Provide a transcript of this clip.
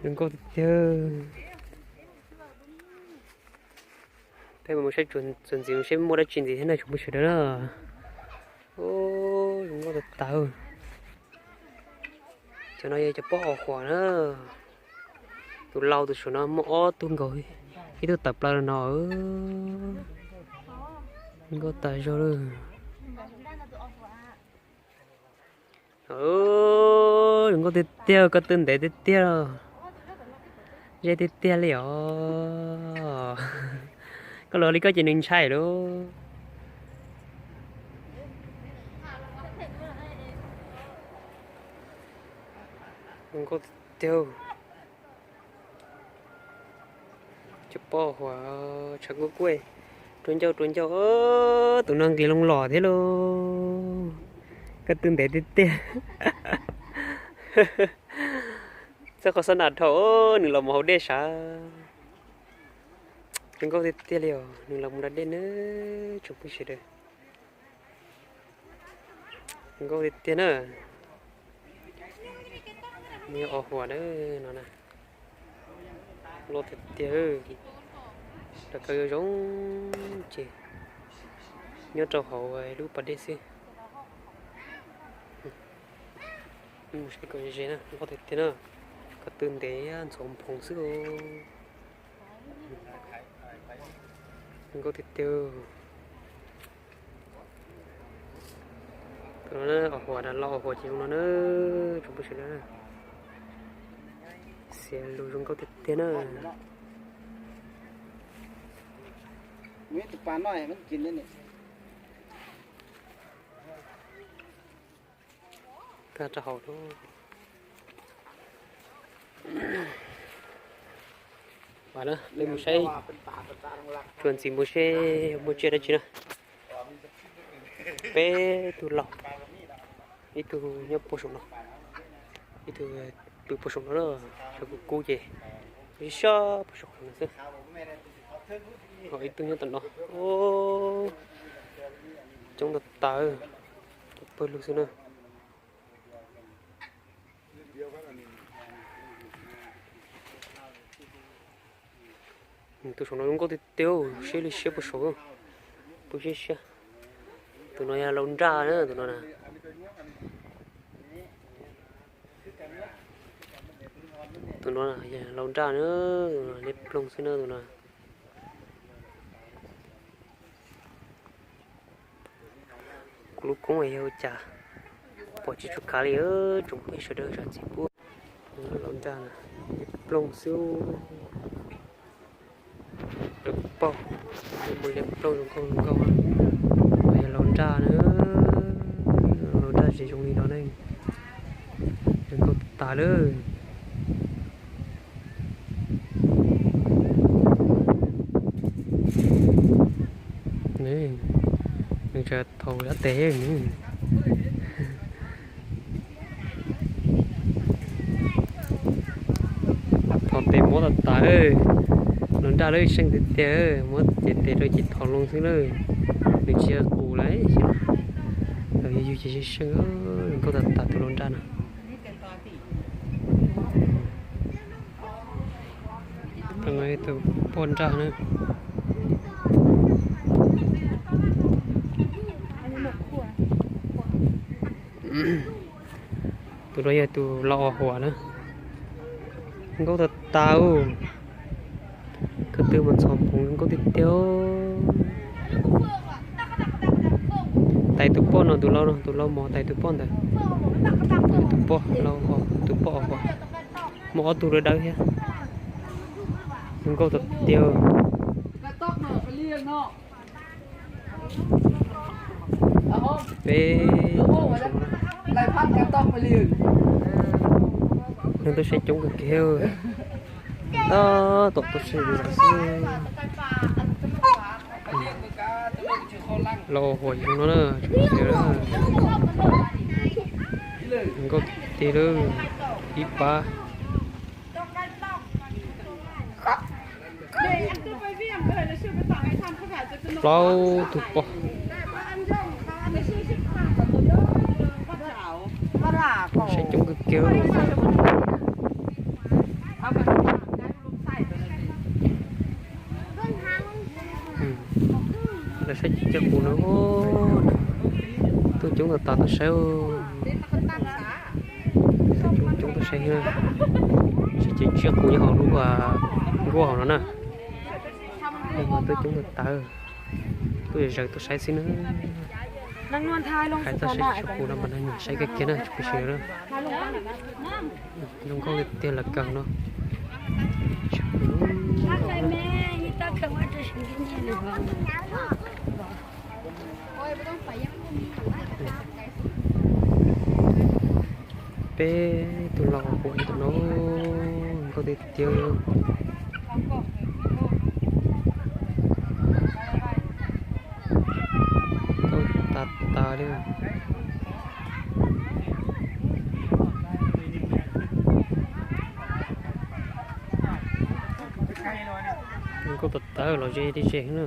Zoo nkauj tiag tiag. Peb mus saib txuas ntxiv seb muaj dab tsi ntxiv thiab na tsoom phooj ywg sawv daws na. Zoo nkauj tas tas. Cov no yog cov pob os huam na. Tus lau tus saum no muaj ob tug nkaus, ib tug tawm plaws no. Nkauj tas zog lawm. Zoo nkauj tiag tiag, koj twb ntev tiag tiag, ze tiag tiag li os. Koj los li koj ces nws ntshai lauj. Zoo nkauj tiag tiag. Cov pob huam tshav kub kub, rua ncauj rua ncauj. Tus no nqis loo los thiab lauj. Koj twb ntev tiag tiag. Txoj qhov xab nas dhau, nws los mus haus dej sav. Zoo nkauj tiag tiag li os, nws los mus da dej na tsoom phooj ywg sawv daws. Zoo nkauj tiag tiag na. Nws yog os huam na, no na. Loj tiag tiag, lawv kaw zoo zoo ces nyob rau hauv lub pas dej xwb. Mus saib kom ze na, loj tiag tiag na. Koj twb ntev ntxhov nphoov xwb. Zoo nkauj tiag tiag. Tus no os huam na, lau os huam ces zoo no na, tsoom phooj ywg sawv daws. Xiav lus zoo nkauj tiag tiag na. Kag rau hauv. Peb mus saib txuas ntxiv mus seb muaj tsiaj dab tsi na. Peb tug lau, ib tug nyob puag saum no, ib tug pw puag saum no na, tshav kub kub ces siab siab puag saum no xwb. Ho ib tug nyob tom no. Coob tas tas, pawg lug xwb na. Tus saum no zoo nkauj tiag tiag, siab li siab puag saum, puas siab siab. Tus no yog lau nraj na, tus no na. Tus no yog lau nraj na, liab ploog xwb na tus no. Kuv lub koob yog ua cas pom tsis tshua khav li, tsoom phooj ywg sawv daws zam txim pub. Lau nraj na, liab ploog xwb. Dawb paug, muaj liab ploog zoo nkauj zoo nkauj. Yog lau nraj na, lau nraj tsis zoo li no ne, zoo nkauj tas lawm. Nws tseem thaum dab tes. Thaum tes mob tas tas, lau nraj lawm seej tiag tiag, muab ces tes rau ces thaum loo xwb lawm. Nws tsis yog qus lawm, yug ces seej seej, zoo nkauj tas tas tus lau nraj no. Tus poj nraj na. Tus no yog tus lau os huam na. Nkauj tas tas. Ko tw mas ntxhov nphoov zoo nkauj tiag tiag. Tais tus poj no, tus lau no, tus lau mos tais tus poj ntawd. Tus poj lau, tus poj os huam. Muaj ob tug dawb dawb thiab. Zoo nkauj tas tiag. Peb, neeg tuaj saib coob kawg kiag. Tab tom tuaj saib xwb. Lau huam zoo no na, tsis tias nkauj tiag lawm, ib pab. Plaub tug poj. Saib coob kawg kiag. Saib txiv qus no, tuaj coob tas tas tuaj saib, tuaj coob coob tuaj saib, tsis ces txiv qus nyob hauv lub nkuaj hauv no na. Tuaj coob tas tas, tuaj zaws tuaj saib xwb na. Hais txog saib txiv qus no mas neeg saib kawg kiag na tsoom phooj ywg na. Zoo nkauj tiag tiag lawv kawg no. Peb tus los quas ib tus no, nkauj tiag tiag, nkauj tas tas li. Nkauj tas tas los ze li ze na.